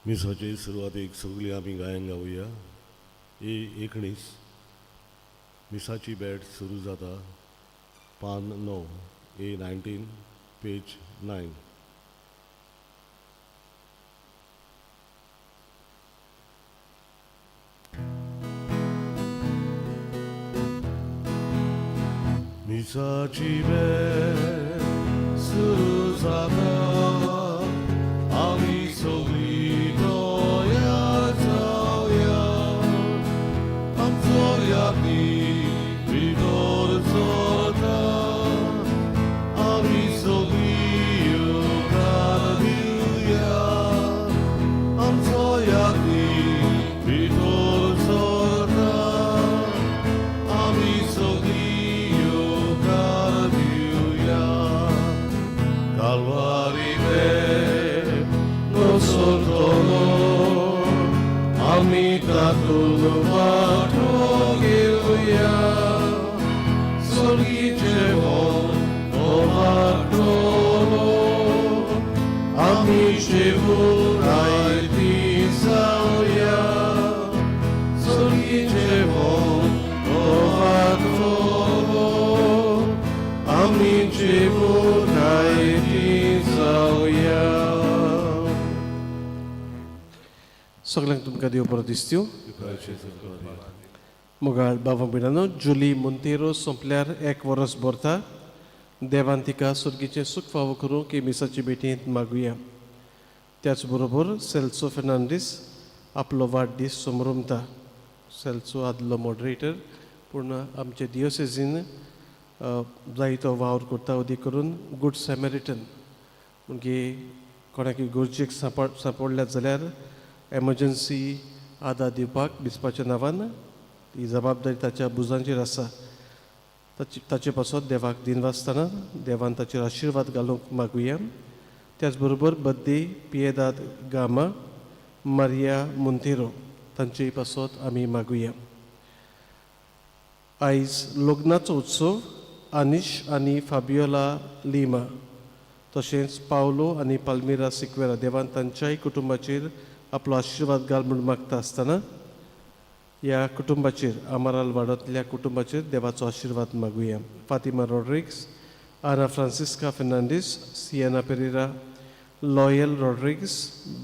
मिसाचे सुरवातेक सगळीं आमी गायन गावया. ए 19. मिसाची भेट सुरू जाता पान 9. ए 19 पेज 9. मिसाची भेट सुरू जाता आमी सगळीं तयार जावया. आमचो यादी भितर सरता आमी सगळीं येवकार दिवया. आमचो यादी भितर सरता आमी सगळीं येवकार दिवया. कालवारी नसतलो आमी तातूंत वांटो घेवया. स्वर्गीचें जेवण तो वाडटलो आमी जेवून आयती जावया. स्वर्गीचें जेवण तो वाडटलो आमी जेवून आयती जावया. सगळ्यांक तुमकां देव बरो दिसत्यो. मोगाळ बाबा भयणानो, जुली मोंतेरो सोंपल्यार एक वरस भरता. देवान तिका सुर्गीचें सूख फावो करूंक ही मिसाची भेटींत मागुया. त्याच बरोबर सेल्सो फेर्नांडीस आपलो वाडदीस समरमता. सेल्सो आदलो मॉडरेटर, पूण आमचे दियोसेजीन जायतो वावर करता, अदीक करून गूड सॅमेरिटन. म्हणजे कोणाकय गरजेक सांपडल्यात जाल्यार एमर्जन्सी आदार दिवपाक बिस्पाच्या नांवान ही जबाबदारी ताच्या भुजांचेर आसा. ताचे पासत देवाक दिनवासतना देवान ताचेर आशिर्वाद घालूंक मागुया. त्याच बरोबर बद्दी पियेदाद गामा, मारिया मोंतेरो तांचे पासत आमी मागुया. आयज लग्नाचो उत्सव आनिश आनी फाबियोला लिमा तशेंच पावलो आनी पाल्मिरा सिक्वेरा, देवान तांच्याय कुटुंबाचेर आपलो आशिर्वाद घाल म्हूण मागता आसतना ह्या कुटुंबाचेर, आमाराल वाडांतल्या कुटुंबाचेर देवाचो आशिर्वाद मागुया. Fatima Rodrigues, Ana Francisca Fernandes, Siana Pereira, Loyal Rodrigues,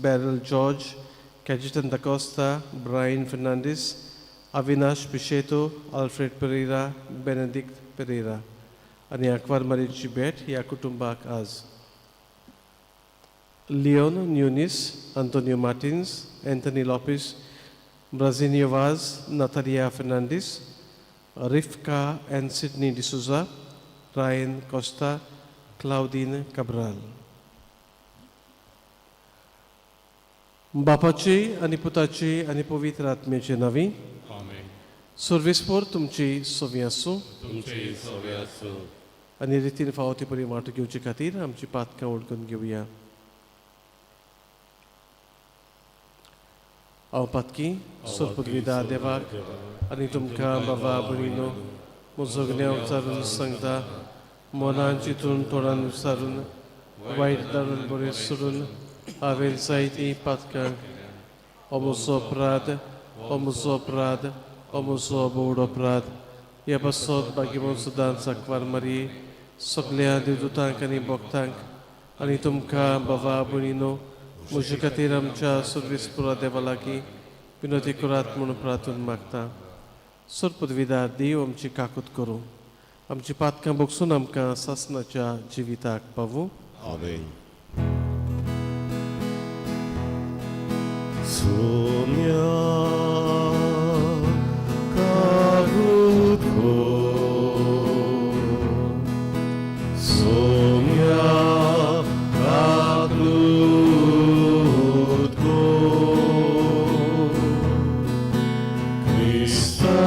Beryl George, Cajetan da Costa, Brian Fernandes, Avinash पिशेतो, आल्फ्रेड पेरेरा, बेनेडिक्ट पेरेरा आनी आंकवार मारीची भेट ह्या कुटुंबाक आज. Leon Nunes, Antonio Martins, Anthony Lopes, Brazinio Vaz, Natalia Fernandes, Rifka and Sydney D'Souza, Ryan Costa, Claudine Cabral. बापाचे आनी पुताचे आनी पवित्र आत्म्याचे नांवी. आमेन. सर्वेस्पोर तुमची सोवी आसूं. तुमची सोवी आसूं. आनी रितीन फावो ते परी वांटो घेवचे खातीर आमची पातकां वळखून घेवया. हांव पातकी सोरपदवीदार देवाक आनी तुमकां बाबा भयणीनो म्हजो गुन्यांव विचारून सांगता. मनान चिंतून तोंडान विचारून वायट धाडून बरें सोडून हांवें जायतीं पातकां. हो म्हजो अपराध, हो म्हजो अपराध, हो म्हजो भोवडो अपराध. ह्या पासत बागीमोन सदांच आंकवार मारी, सगल्या देवदूतांक आनी भक्तांक आनी तुमकां बाबा भयणीनो म्हजे खातीर आमच्या सर्वेस्पोरा देवा लागीं विनोती करात म्हूण प्रार्थून मागता. सरपदवीदार देव आमची काकूत करूं, आमची पातकां बगसून आमकां सासनाच्या जिविताक पावूं. आमेन. सोम्या काकूत कर, सोम्या काकूत कर, क्रिस्ता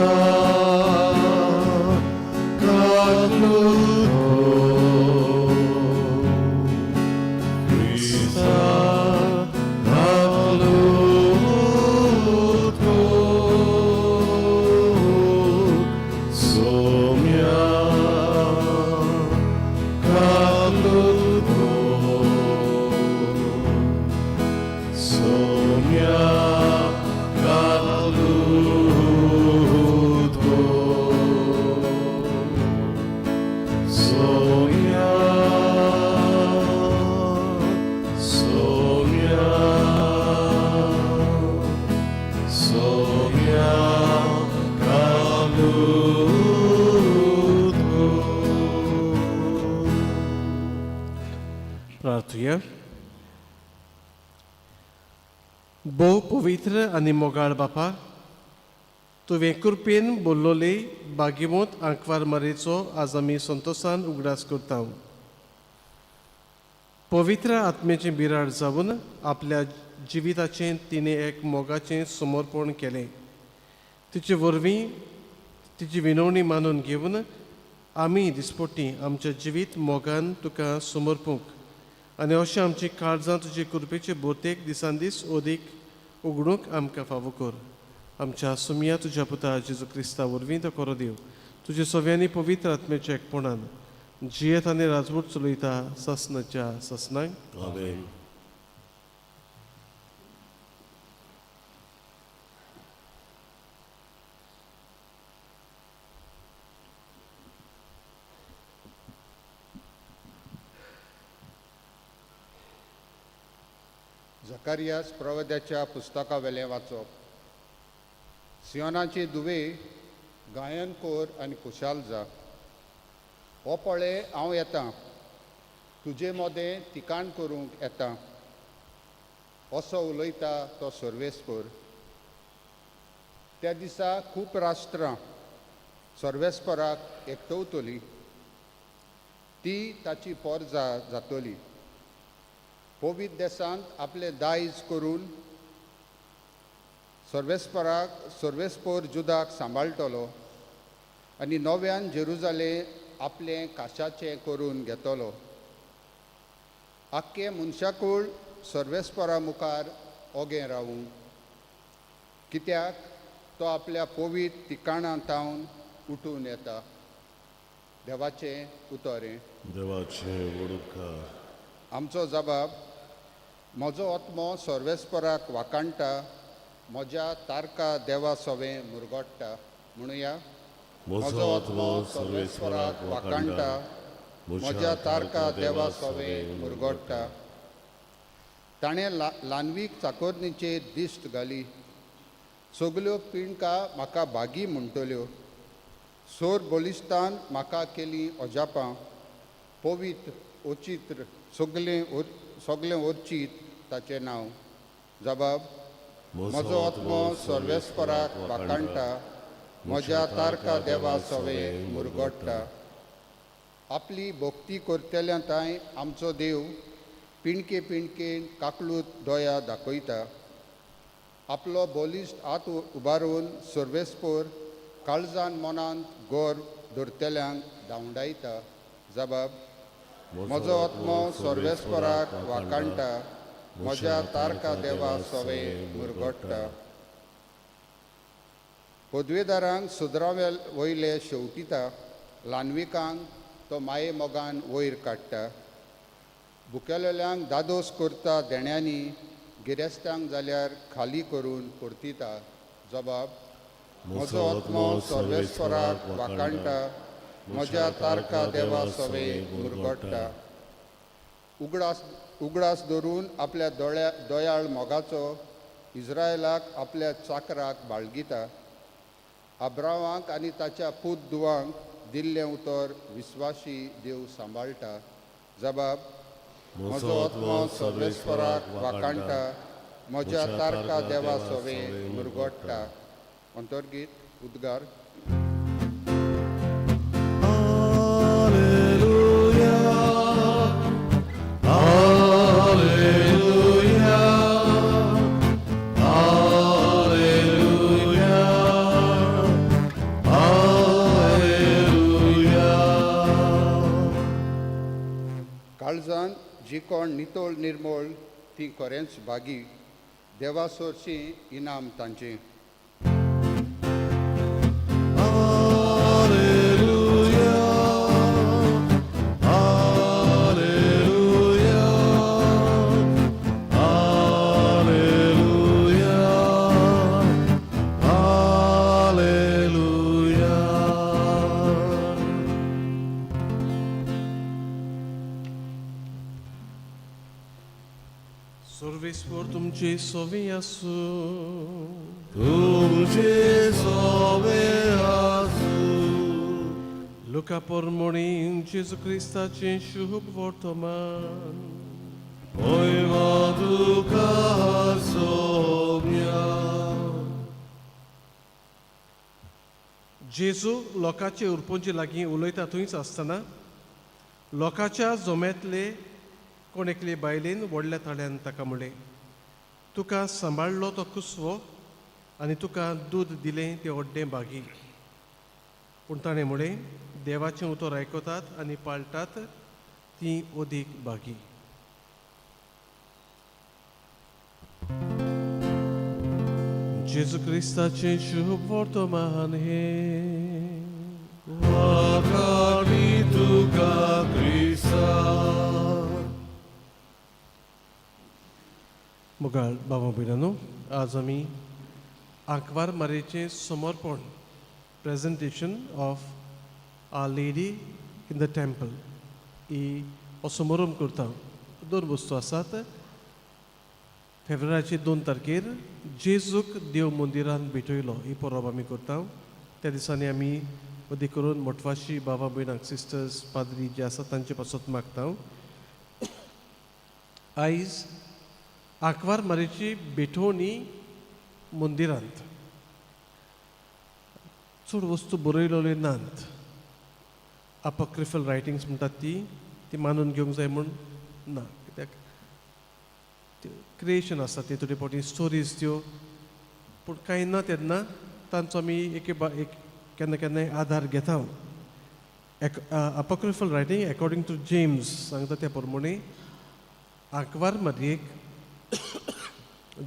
काकूत कर, क्रिस्ता काकूत. प्रार्थुया. भोव पवित्र आनी मोगाळ बापा, तुवें कृपेन बोल्लोले बागिमोत आंकवार मारेचो आज आमी संतोसान उगडास करता. पवित्र आत्म्याचें बिराड जावन आपल्या जिविताचें तिणें एक मोगाचें समर्पण केलें. तिचे वरवीं तिची विनवणी मानून घेवन आमी दिसपट्टी आमच्या जिवीत मोगान तुका समर्पूंक आनी अशें आमची काळजां तुजे कृपेचे भोवतेक दिसान दीस अदीक उगडूंक आमकां फावो कर. आमच्या सुमया तुज्या पुता जेजू क्रिस्ता वरवीं तो करो देव तुजे सगळ्यांनी पवित्र आत्म्याच्या एकपणान जियेत आनी राजवट चलयता सासनाच्या सासनाक. आमेन. जकारियास प्रवद्याच्या पुस्तकावेलें वाचप. सियोनाची दुवे गायन कोर आनी खुशाल जा. हो पळे हांव येतां, तुजे मोदें तिकाण करूंक येता, असो उलयता तो सर्वेस्पर. त्या दिसा खूब राष्ट्रां सर्वेस्पराक एकटवतली, ती ताची पोरजा जातली. पवित्र देसांत आपलें दायज करून सर्वेस्पराक सर्वेस्पोर जुदाक सांबाळटलो आनी नव्यान जेरुजालें आपलें काशाचें करून घेतलो. आख्खें मनशाकूळ सर्वेस्परा मुखार ओगें रावूं, कित्याक तो आपल्या पवित्र ठिकाणां तावन उठून येता. देवाचें उतर हें. देवाचे व्हड उपकार. आमचो जबाब. म्हजो आत्मो सर्वेस्पराक वाकाणटा, म्हज्या तारका देवा सवें मुरगोट्टा. म्हणुया. म्हजो आत्मो सर्वेस्पराक वाकाणटा, म्हज्या तारका देवा सवें मुरगोट्टा. ताणें ल्हानवीक चाकोरणीचेर दिश्ट घाली, सगल्यो पिंडका म्हाका भागी म्हणटल्यो. सोर बलिश्तान म्हाका केली अजापां, पवित्र ओचित्र सगलें सगलें ओर्चीत ताचें नांव. जबाब. म्हजो आत्मो सर्वेस्पराक वाकाणटा, म्हज्या तारका देवा सवें मुरगोट्टा. आपली भक्ती करतल्या तांय आमचो देव पिणके पिणकेन काकलूत दोया दाखयता. आपलो बलिश्ट हात उबारून सर्वेस्पोर काळजान मनांत गोर धरतल्यांक धांवडायता. जबाब. म्हजो आत्मो सर्वेस्पराक वाकाणटा, म्हज्या तारका देवा सवें मुरगोट्टा. पदवेदारांक सुदरावे वयले शेवटिता, ल्हानविकांक तो माये मोगान वयर काडटा. भुकेलेल्यांक दादोस करता देण्यांनी, गिरेस्तांक जाल्यार खाली करून परतिता. जबाब. म्हजो आत्मो सर्वेस्पराक वाकाणटा, म्हज्या तारका देवा सवें मुरगोट्टा. उगडास उगडास धरून आपल्या दोळ्या दोयाळ मोगाचो इस्रायलाक आपल्या चाकराक बाळगिता. आब्रावांक आनी ताच्या पूत दुवांक दिल्लें उतर विस्वाशी देव सांबाळटा. जबाब. म्हजो आत्मो सर्वेस्पराक वाकाणटा, म्हज्या तारका देवा सवें मुरगोट्टा. अंतर्गीत उद्गार. काळजान जी कोण नितळ निर्मळ ती खरेंच भागी, देवा सोरशी इनाम तांचें. सर्वेस्पर तुमचे सोवे आसूं. तुमचे सोवे आसूं. लुका पोरमोणी जेजू क्रिस्ताचें शुभ वर्तमान. होयमा तुका सोम्या. जेजू लोकांचे उरपोंचे लागीं उलयता थंयच आसतना लोकांच्या जोम्यांतले कोण एकले बायलेन व्हडल्या ताळ्यान ताका म्हणलें, तुका सांबाळ्ळो तो कुसवो आनी तुका दूद दिलें तें व्हड्डें बागी. पूण ताणें म्हणलें, देवाचें उतर आयकतात आनी पाळटात तीं अदीक बागी. जेजू क्रिस्ताचें शुभ वर्तमान हें. वाखाणी तुका क्रिस्ता. मोगाळ बाबा भयणांनो, आज आमी आंकवार मारयेचें समर्पण, presentation of Our Lady in the temple ही हो समारंभ करता. दोन वस्तू आसात. फेब्रुवारीचे 2 तारखेर जेजूक देव मंदिरांत भेटयलो ही परब आमी करता. त्या दिसांनी आमी अदीक करून मोटवाशी बाबा भयणांक, सिस्टर्स, पाद्री जे आसा तांचे पासत मागता. आयज आंकवार मारयेची भेटवणी मंदिरांत. चड वस्तू बरयलेल्यो नात. अपोक्रिफल रायटिंग्स म्हणटात ती ती मानून घेवंक जाय म्हूण ना, कित्याक क्रिएशन आसा ती थोडी फावटी स्टोरीज त्यो. पूण कांय ना तेन्ना तांचो आमी एके एक केन्ना केन्नाय आदार घेता. Apocryphal writing according to James सांगता त्या प्रमाणे आंकवार मारयेक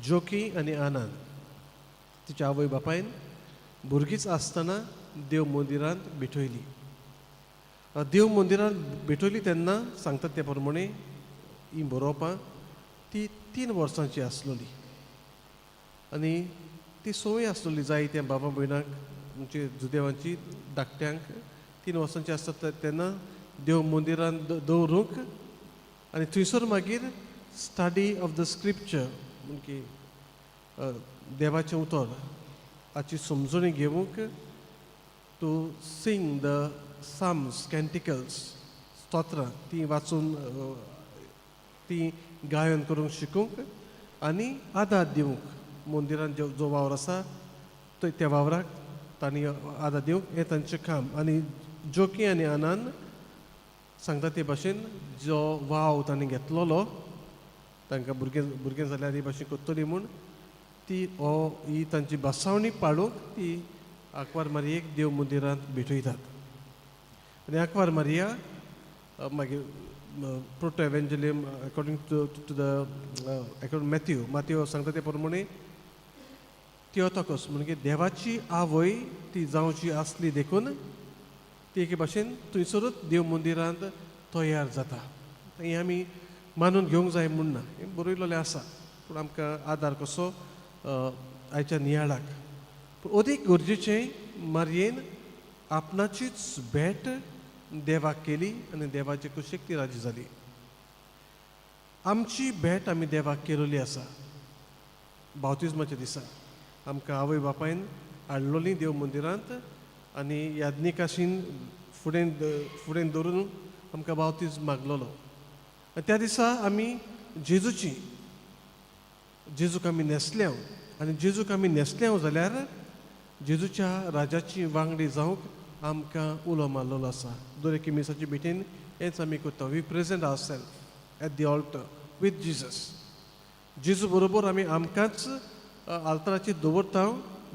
जोकी आनी आनंद तिच्या आवय बापायन भुरगींच आसतना देव मंदिरांत भेटयली. देव मंदिरांत भेटयली तेन्ना सांगतात त्या प्रमाणे ही बरोवपां ती 3 वर्सांची आसलेली आनी ती संवय आसलेली जाय त्या बाबा भयणांक, म्हणजे जुदेवांची धाकट्यांक 3 वर्सांची आसता तेन्ना देव मंदिरांत दवरूंक आनी थंयसर मागीर स्टडी ऑफ the scripture म्हणजे देवाचें उतर हाची समजणी घेवंक, to sing the psalms, canticles, स्तोत्रां तीं वाचून तीं गायन करूंक शिकूंक आनी आदार दिवंक मंदिरांत जो वावर आसा तो त्या वावराक तांणी आदार दिवंक हें तांचें काम. आनी जोकी आनी आनंद सांगता ते भाशेन जो वाव तांणी घेतलेलो तांकां भुरगें जाल्यार ही भाशेन करतली म्हूण ती हो ही तांची बसावणी पाळूंक ती आंकवार मारयेक देव मंदिरांत भेटयतात. आनी आंकवार मारिया मागीर proto evangelium according to the according Matthew, Matthew सांगता ते प्रमाणे थियोटोकोस म्हणजे देवाची आवय ती जावची आसली देखून ती एके भाशेन थंयसरूच देव मंदिरांत तयार जाता. हें आमी मानून घेवंक जाय म्हूण ना, हें बरयलेलें आसा, पूण आमकां आदार कसो आयच्या नियाळाक. पूण अदीक गरजेचें मारयेन आपणाचीच भेट देवाक केली आनी देवाचे कुशीक ती राजी जाली. आमची भेट आमी देवाक केलेली आसा. बावतिज्माच्या दिसा आमकां आवय बापायन हाडलोली देव मंदिरांत आनी याज्ञिकाशीन फुडें दवरून आमकां बावतीज मागलोलो. आनी त्या दिसा आमी जेजूक आमी न्हेसल्या आनी जेजूक आमी न्हेसल्या जाल्यार जेजूच्या राजाची वांगडी जावंक आमकां उलो मारलेलो आसा. दर एके मिसाचे भेटेन हेंच आमी करता. We present our self at the altar with Jesus. जेजू बरोबर आमी आमकांच आल्तराचेर दवरता.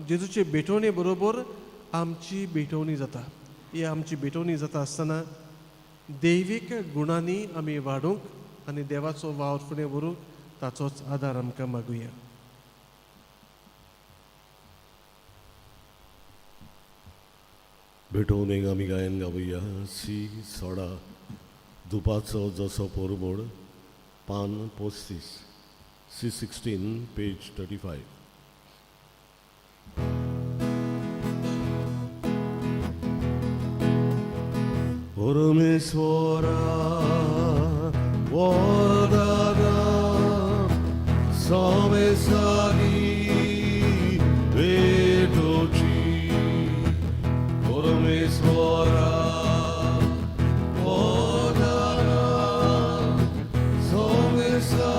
जेजूचे भेटवणे बरोबर आमची भेटवणी जाता. ही आमची भेटवणी जाता आसतना दैवीक गुणांनी आमी वाडूंक आनी देवाचो वावर फुडें व्हरूंक ताचोच आदार आमकां मागुया. भेटवणेक आमी गायन गावया सी 16 दुपाचो जसो पोरमोड, पान 35, C 16 page 35. परमेश्वरा वरदाना समेसानी भेटोची. परमेश्वरा वरदाना समेसानी.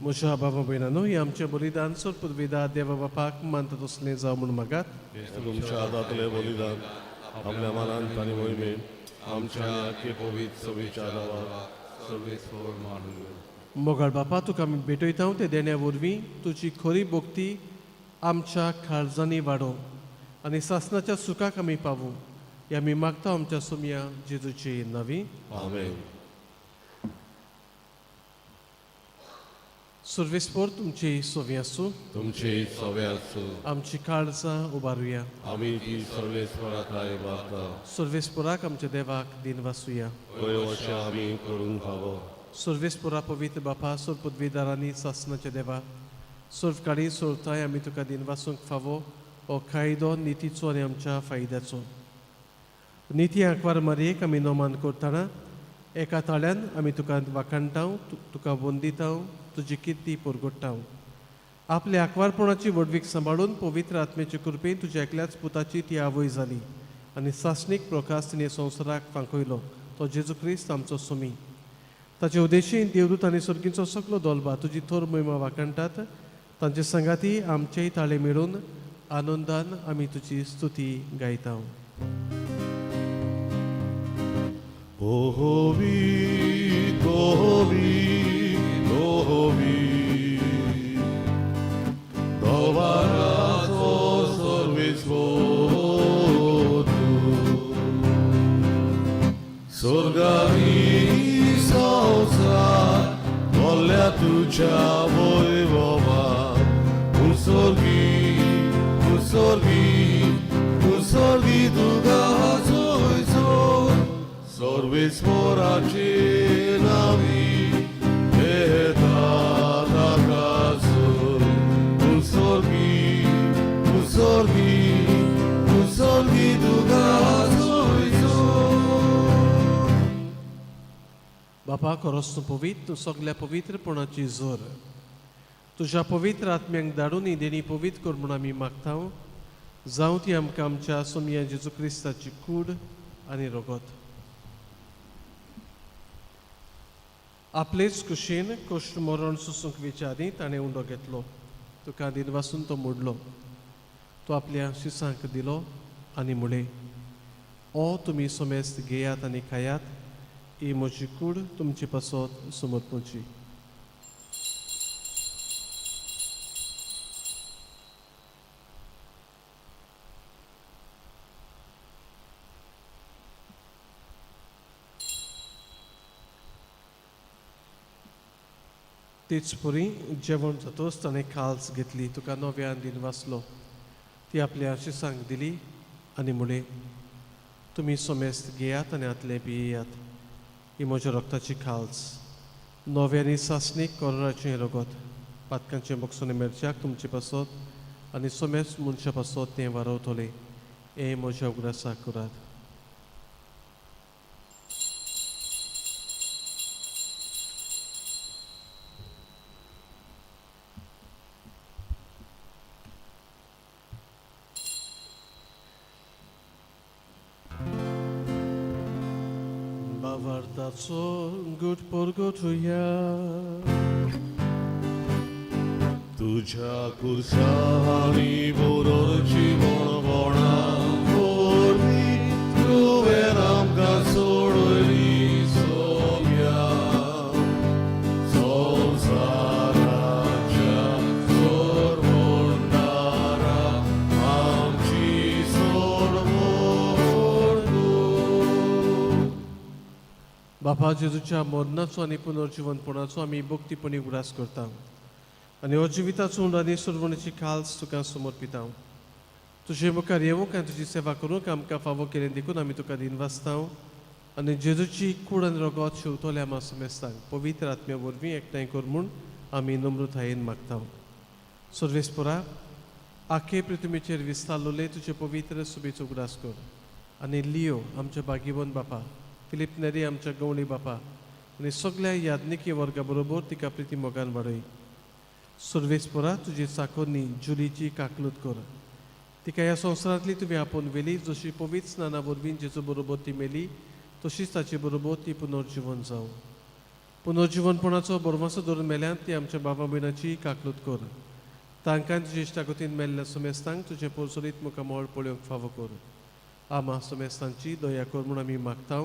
म्हज्या बाबा भयणांनो हें आमचें बलिदान सोर पुर्विदा देवा बापाक मानता तसलें जावं म्हूण मागात. तुमच्या हातांतलें बलिदान आपल्या मनान आनी मोहिमेन आमच्या आनी आख्खे पवित्र सभेच्या नांवान सर्वेस्पर मानून. मोगाळ बापा, तुका आमी भेटयता ते देण्या वरवीं तुजी खरी भक्ती आमच्या काळजांनी वाडोवं आनी सासनाच्या सुखाक आमी पावूं, हें आमी मागता आमच्या सोमया जेजूची नवी. आमेन. सुर्वेस्पोर तुमची सोवी आसूं. तुमचे सवे आसूं. आमची काळजां उबारुया. आमी ती सर्वेस्परा थाय मागता. सुर्वेस्पोराक आमच्या देवाक दिन वासुया. वय अशें आमी करूंक फावो. सुर्वेस्पोरा पवित्र बापा, सोर पदवीदारांनी सासनाच्या देवा, सोर्फ काडी सोरताय आमी तुका दिन वासूंक फावो हो कायदो नितीचो आनी आमच्या फायद्याचो. निती आंकवार मारयेक आमी नोमान करतना एका ताळ्यान आमी तुका वाखाणटाव, तुका वंदिताव, तुजी किर्ती परगोडटाव. आपल्या आंकवारपणाची व्हडवीक सांबाळून पवित्र आत्म्याचे कृपेन तुज्या एकल्याच पुताची ती आवय जाली आनी सासणीक प्रकाश तिणें संवसाराक फांकयलो, तो जेजू क्रिस्त आमचो सोमी. ताचे उद्देशीन देवदूत आनी सर्गींचो सगलो दोलबा तुजी थोर मोहिमा वाखाणटात. तांचे सांगाती आमचेय ताळे मेळून आनंदान आमी तुजी स्तुती गायता. Ohovi, ohovi, ohovi, Dovarazo सर्वेस्पोतु, स्वर्गानी संवसार बोल्ल्या तुज्या वैभवा, उत्सर्गी उत्सर्गी उत्सर्गी तुका जोयचो, सर्वेस्पराचे नावी येतात आकाशूय, उत्सर्गी उत्सर्गी उत्सर्गी तुका जोयचो. बापा, खरोच तूं पवित्र, तूं सगल्या पवित्रपणाची जोर. तुज्या पवित्र आत्म्यांक धाडून ही देणी पवित्र कर म्हूण आमी मागता. जावं ती आमकां आमच्या सोमया जेजू क्रिस्ताची कूड आनी रगत. आपलेच कुशीन कश्ट मरण सोसूंक वेच्या आदीं ताणें उंडो घेतलो, तुका दिनवासून तो मोडलो, तो आपल्या शिसांक दिलो आनी म्हणलें, ओ तुमी सोमेस्त घेयात आनी खायात, ही म्हजी कूड तुमचे पासत समर्पणची. तेच परी जेवण जातच ताणें खाल्स घेतली, तुका नव्यान दिन वाचलो, ती आपल्या शिसांक दिली आनी म्हणलें, तुमी सोमेस्त घेयात आनी हातलें पियेयात, ही म्हज्या रक्ताची खाल्स, नव्यानी सासणीक कोराचें रगत, पातकांचें बक्षणें मेळच्याक तुमचे पासत आनी सोमेस्त मनशा पासत तें वारवतलें, हें म्हज्या उगडासाक करात. भावार्थाचो गुट परगटुया. तुझ्या कुर्सानी बोरोची बोणबोणा वरवीं तुवें आमकां सोडयली सोम्या, संवसाराच्या सोडवणदारा आमची सोडवण तूं. बापा, जेजूच्या मरणाचो आनी पुनर्जिवनपणाचो आमी भक्तीपणी उगडास करता आनी हो जिविताचो उंडो आनी सोडवणेची खाल्स तुका समर्पिता. तुजे मुखार येवंक आनी तुजी सेवा करूंक आमकां फावो केलें देखून आमी तुका दिनवासता आनी जेजूची कूड आनी रगत शेवतल्या आमा समेस्तांक पवित्र आत्म्या वरवीं एकठांय कर म्हूण आमी नम्रतायेन मागता. सर्वेस्परा, आखे पृथ्वीचेर विस्तारलोले तुजे पवित्र सुबेचो उगडास कर आनी लियो आमच्या भागीवन बापा, फिलीप नेरी आमच्या गवळी बापा आनी सगल्या याज्ञिकी वर्गा बरोबर तिका प्रिती मोगान वाडय. सर्वेस्परा, तुजी चाकोरनी जुलीची काकलूत कर, तिका ह्या संवसारांतली तुवें आपोवन व्हेली, जशी पवित्र स्नाना वरवीं जेजू बरोबर ती मेली तशीच ताचे बरोबर ती पुनर्जिवन जावं. पुनर्जिवनपणाचो बरवासो धरून मेल्यांत ती आमच्या बाबा भयणाची काकलूत कर. तांकां तुजे इश्टागतीन मेल्ल्या सुमेस्तांक तुजें पोरसोलीत मुखामळ पळोवंक फावो कर. आमा सुमेस्तांची दया कर म्हूण आमी मागता.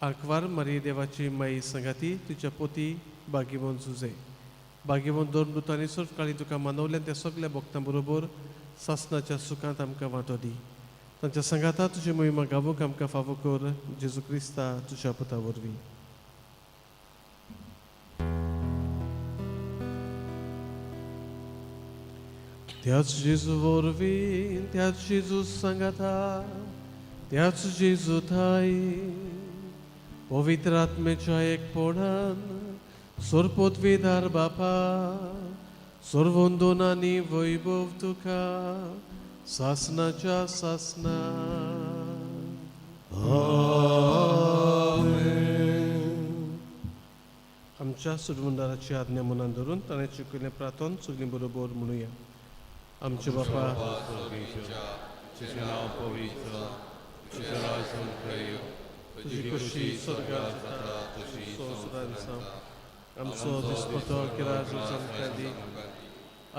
आंकवार मारी देवाची माई सांगाती तुज्या पोती बागीवन जुजे बागीवन दोन दुतांनी सर्व काळी तुका मानवल्यान त्या सगल्या भक्तां बरोबर सासनाच्या सुखांत आमकां वांटो दी. तांच्या सांगाता तुजी मोहिमा गावूंक आमकां फावो कर. जेजू क्रिस्ता तुज्या पुता वरवीं. त्याच जेजू वरवीं, त्याच जेजू सांगाता, त्याच जेजू थाय पवित्र आत्मेच्या एकपणान सोरपोतविदार बापा सर्वंदोन आनी वैभव तुका सासनाच्या सासना. आमच्या सुरवंदाराची आज्ञा मनान धरून ताणें शिकयल्लें प्रार्थन सगळीं बरोबर म्हणुया. आमचे बापा तुजें नांव पवित्र, तुजें राज येवं, तुजी खोशी स्वर्गार जाता तशी संवसारांत जावं. आमचो दिसपटो किराज आमकां दी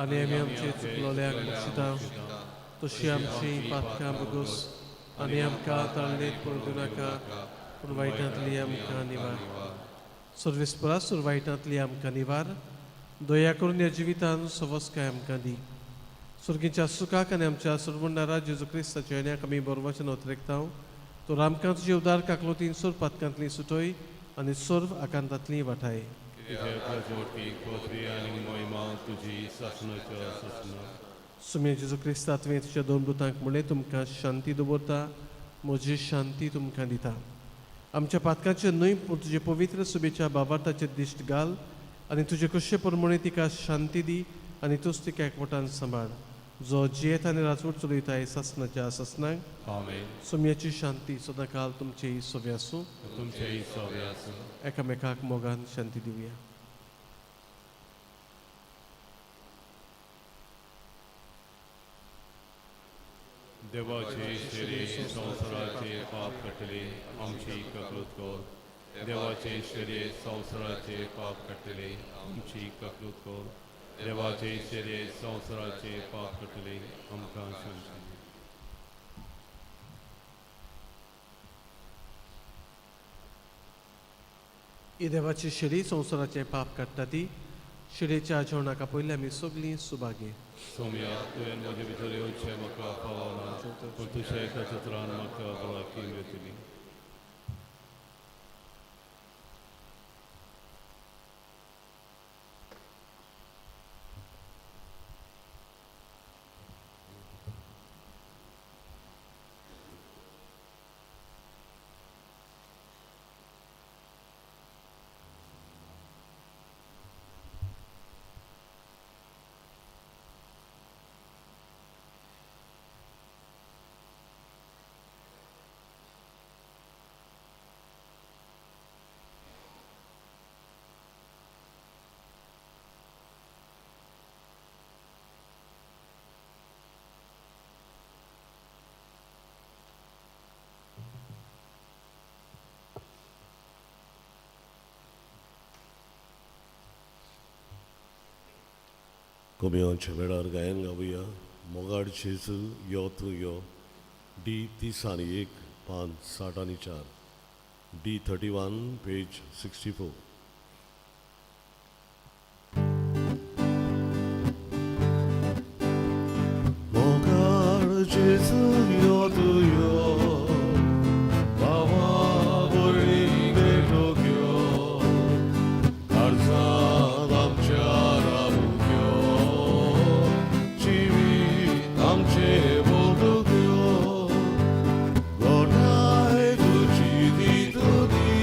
आनी आमी आमचे चुकलोल्यांक बक्षिता तशी आमची पातकां बगोस आनी आमकां ताळणेत पडूं दिवनाका पूण वायटांतली आमकां निवार. सर्वेस्परा सुर वायटांतली आमकां निवार. दया करून ह्या जिवितान सवस्काय आमकां दी. सुर्गीच्या सुखाक आनी आमच्या सुरवंडारा जेजू क्रिस्ताच्या येण्याक आमी बरोवचें नोतरेकता. तर आमकां तुजे उदार काकलोतीन सर्व पातकांतली सुटय आनी सर्व आकांतांतली वाठाय. सुम्या जेजू क्रिस्ता तुवें तुज्या दोन दुतांक म्हणलें तुमकां शांती दवरता, म्हजी शांती तुमकां दिता. आमच्या पातकांचे न्हय पूण तुजे पवित्र सुबेच्या बाबार्थाचेर दिश्ट घाल आनी तुजे कशे प्रमाणे तिका शांती दी आनी तूच तिका एकवटान सांबाळ जो जियेत आनी राजवट चलयता सासनाच्या सासनाक. आमेन. सोम्याची शांती सदांकाल तुमचेय सोवे आसूं. तुमचेय सोवे आसूं. एकामेकाक मोगान शांती दिवया. देवाचे शरीर संवसाराचे पाप काडटले आमची ककलूत कर. देवाचे शरीर संवसाराचे पाप काडटले आमची ककलूत कर. देवाचे शरीर संवसाराचे पाप काडटले आमकां शांती दी. ही देवाची शेळी संवसाराचें पाप काडटा ती शेळयेच्या जेवणाक आपयल्ले आमी सगळीं सुभागी. सोम्या तुवें म्हजे भितर येवचें म्हाका फावना पूण तुज्या एका चित्रान म्हाका भलायकी मेळटली. कोमियांच्या वेळार गायन गावया. मोगाड जेजू यो तूं यो. डी 31 पान 64. डी 31 पेज 64. मोगाड जेजू यो तूं यो, बाबा वरवीं भेटोक यो, काळजांत आमच्या रावूंक यो, जिवीत आमचें बदलूंक यो, गोठाय तुजी दी तूं दी,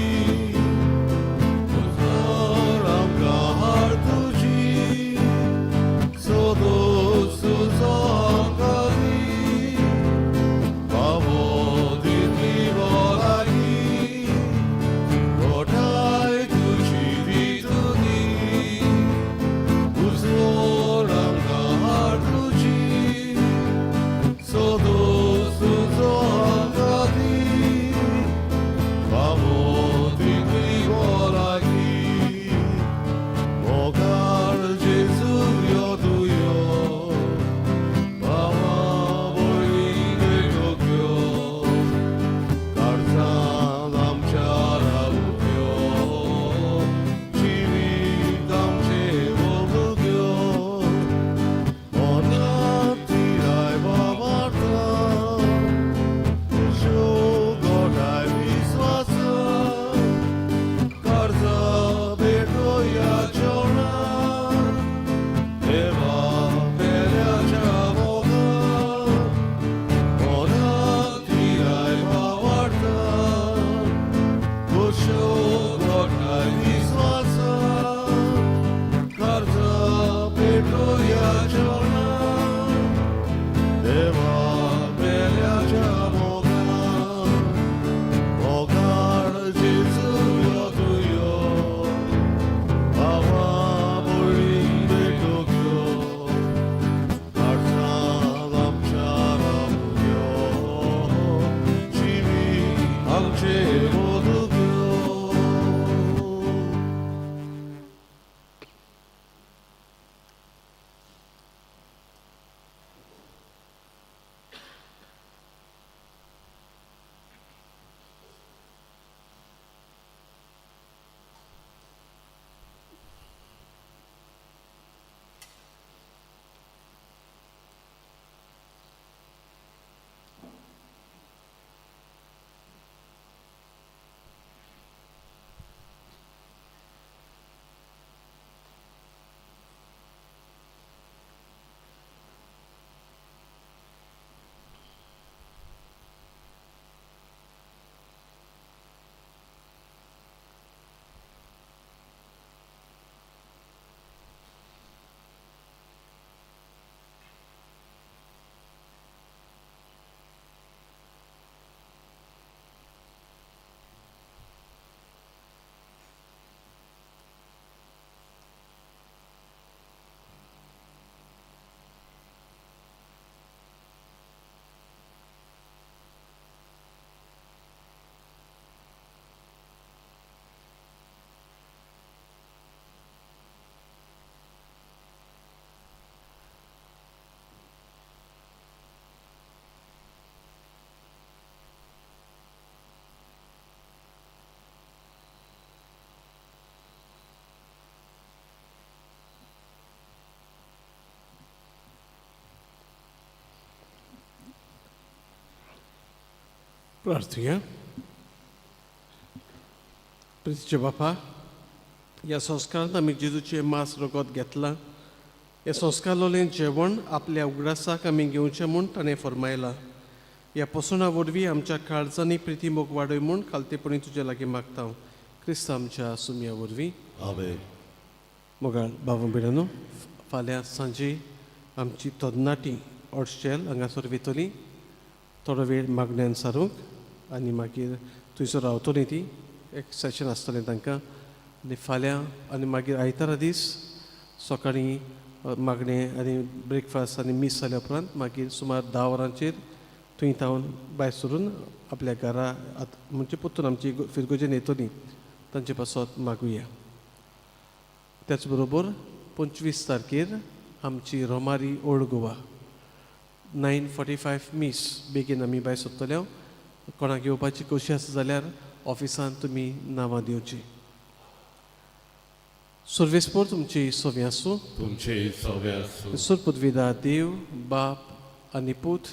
प्रार्थुया. प्रितीचे बापा, ह्या संस्कारांत आमी जेजूचें मांस रगत घेतलां. हे संस्कारलोलें जेवण आपल्या उगडासाक आमी घेवचें म्हूण ताणें फर्मायलां. ह्या पोसणा वरवीं आमच्या काळजांनी प्रिती मोग वाडय म्हूण खालतेपणी तुजे लागीं मागता, क्रिस्त आमच्या सुमया वरवीं. आमेन. मोगाळ भाव भयणांनो, फाल्यां सांजे आमची तरणाटी ऑर्शेल हांगासर वयतली थोडो वेळ मागण्यान सारूंक आनी मागीर थंयसर रावतलीं ती, एक सेशन आसतलें तांकां. आनी फाल्यां आनी मागीर आयतारा दीस सकाळीं मागणें आनी ब्रेकफास्ट आनी मीस जाल्या उपरांत मागीर सुमार 10 वरांचेर थंय थावन भायर सरून आपल्या घरा म्हणजे परतून आमची फिरगोजेन येतली, तांचे पासत मागुया. त्याच बरोबर 25 तारखेर आमची रोमारी ओल्ड गोवा 9:45 मीस. बेगीन आमी भायर सोदतले. कोणाक येवपाची खोशी आसा जाल्यार ऑफिसांत तुमी नांवां दिवची. सर्वेस्पोर तुमची सोवी आसूं. तुमचे सवे आसूं. सुरपुदविदा देव बाप आनी पूत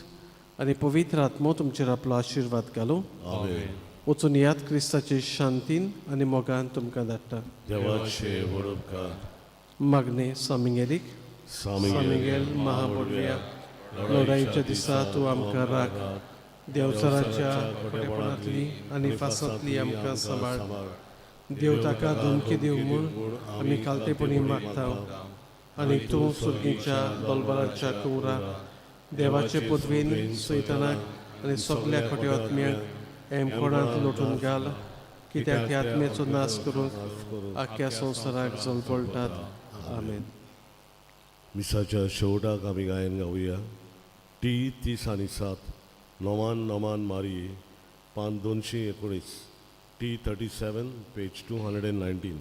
आनी पवित्र आत्मो तुमचेर आपलो आशिर्वाद घालूं. आमेन. वचून याद, क्रिस्ताचे शांतीन आनी मोगान तुमकां धाडटा. देवाचे व्हड उपकार. मागणें सामिंगेलीक. सामिंगेल महाबोडव्या, लढाईच्या दिसा तूं आमकां राख. देवचाराच्या खोटेपणांतली आनी फासांतली आमकां सांबाळ. देव ताका धमकी दिवं म्हूण आमी खालतेपणी मागता आनी तूं सुर्गीच्या दोलबराच्या कुवरा देवाचे पदवेन सैतानाक आनी सगल्या खोट्या आत्म्यांक एमकोणांत लोटून घाल, कित्याक त्या आत्म्याचो नाश करूंक आख्ख्या संवसाराक जलपळटात. आमेन. मिसाच्या शेवटाक आमी गायन गावया. टी 37, नोमान नोमान मारी, पान 219, टी 37, पेज 219.